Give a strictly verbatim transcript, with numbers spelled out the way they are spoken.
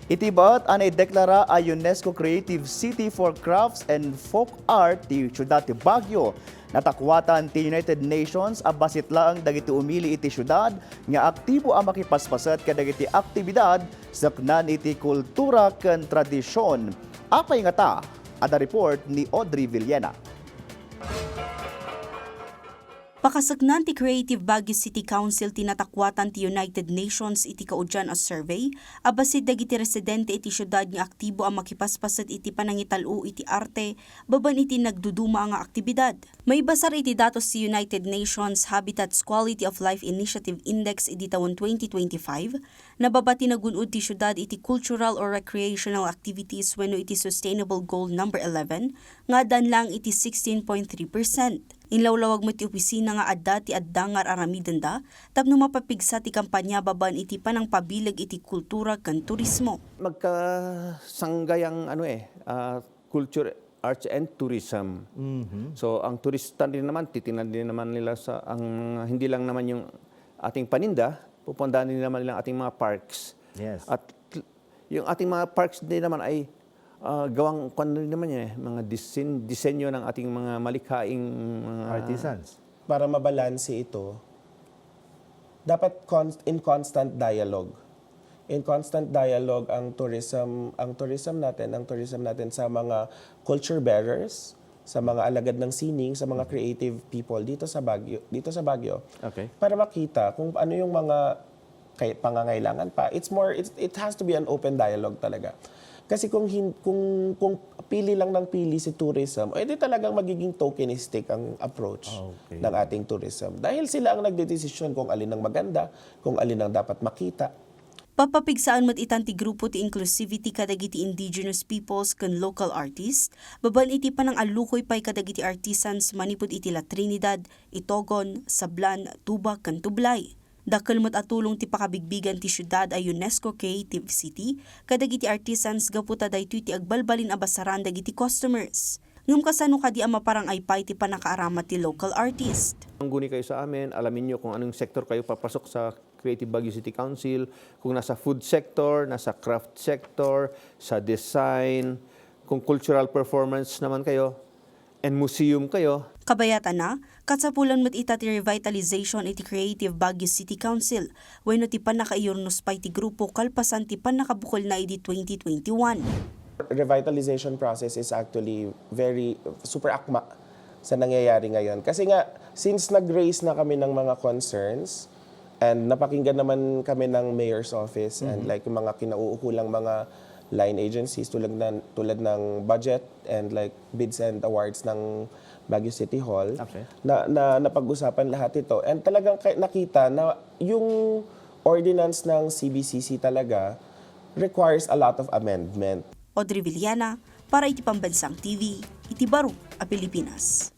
Iti bat a naideklara a UNESCO Creative City for Crafts and Folk Art ti siudad ti Baguio, natakuatan ti United Nations a bassit laeng dagiti umili iti siudad nga aktibo a makipaspaset kadagiti aktibidad saknan iti kultura ken tradision. Apay ngata? Adda report ni Audrey Villena. Pakasaknan ti Creative Baguio City Council ti natakuatan ti United Nations iti kaudian a survey a bassit dagiti residente iti siudad nga aktibo a makipaspaset iti panangital-o iti arte babaen iti nagduduma nga aktibidad. Maibasar iti datos ti United Nations Habitat's Quality of Life Initiative Index idi tawen twenty twenty-five, nababa ti nagun-od ti siudad iti cultural or recreational activities wenno iti sustainable goal number eleven nga addan laeng iti sixteen point three percent. Inlawlawag met ti opisina nga adda ti adda nga ar-aramidenda tapno mapapigsa ti kampanya babaen iti panangpabileg iti kultura ken turismo. Magkasanggayang ano eh, ah, culture, arts and tourism. Mhm. So ang turista din naman, titingnan din naman nila sa ang hindi lang naman yung ating paninda, pupuntahan din naman nila ang ating mga parks. Yes. At yung ating mga parks din naman ay, ah, gawang kwan rin naman yun eh, mga disin-, disenyo ng ating mga malikhaing mga Artisans. Para mabalanse ito, dapat con-, in constant dialogue. In constant dialogue ang tourism, ang tourism natin, ang tourism natin sa mga culture bearers, sa mga alagad ng sining, sa mga creative people dito sa Baguio, dito sa Baguio. Okay. Para makita kung ano yung mga kay pangangailangan pa. It's more, it's, it has to be an open dialogue talaga. Kasi kung hin-, kung, kung pili lang ng pili si tourism, eh di talagang magiging tokenistic ang approach Okay. ng ating tourism. Dahil sila ang nagdedesisyon kung alin ang maganda, kung alin ang dapat makita. Papapigsaen met itan ti grupo ti inclusivity kadagiti indigenous peoples ken local artists, babaen iti panangallukoy pay kadagiti artisans manipud iti La Trinidad, Itogon, Sablan, Tubac, ken Tublay. Dakkel met a tulong ti pakabigbigan ti siudad a UNESCO Creative City kadagiti artisans gapu ta daytoy ti agbalbalin a basaran dagiti customers. Ngem kasano kadi a maparang-ay pay ti pannakaaramat ti local artist? Mangguni kayo sa amin, alamin nyo kung anong sektor kayo papasok sa Creative Baguio City Council, kung nasa food sector, nasa craft sector, sa design, kung cultural performance naman kayo, and museum kayo. Kabayatan na, kasapulan met ita ti revitalization iti Creative Baguio City Council, wenno ti pannakaiyurnos pay ti grupo kalpasan ti pannakabukelna idi twenty twenty-one. Revitalization process is actually very super akma sa nangyayari ngayon. Kasi nga, since nag-raise na kami ng mga concerns, and napakinggan naman kami ng mayor's office and Mhm. like yung mga kinauukulang mga line agencies tulad ng, tulad ng budget and like bids and awards ng Baguio City Hall Okay. na, na napag-usapan lahat ito. And talagang kay-, nakita na yung ordinance ng C B C C talaga requires a lot of amendment. Audrey Villana, para iti Pambansang T V, iti Barong a Pilipinas.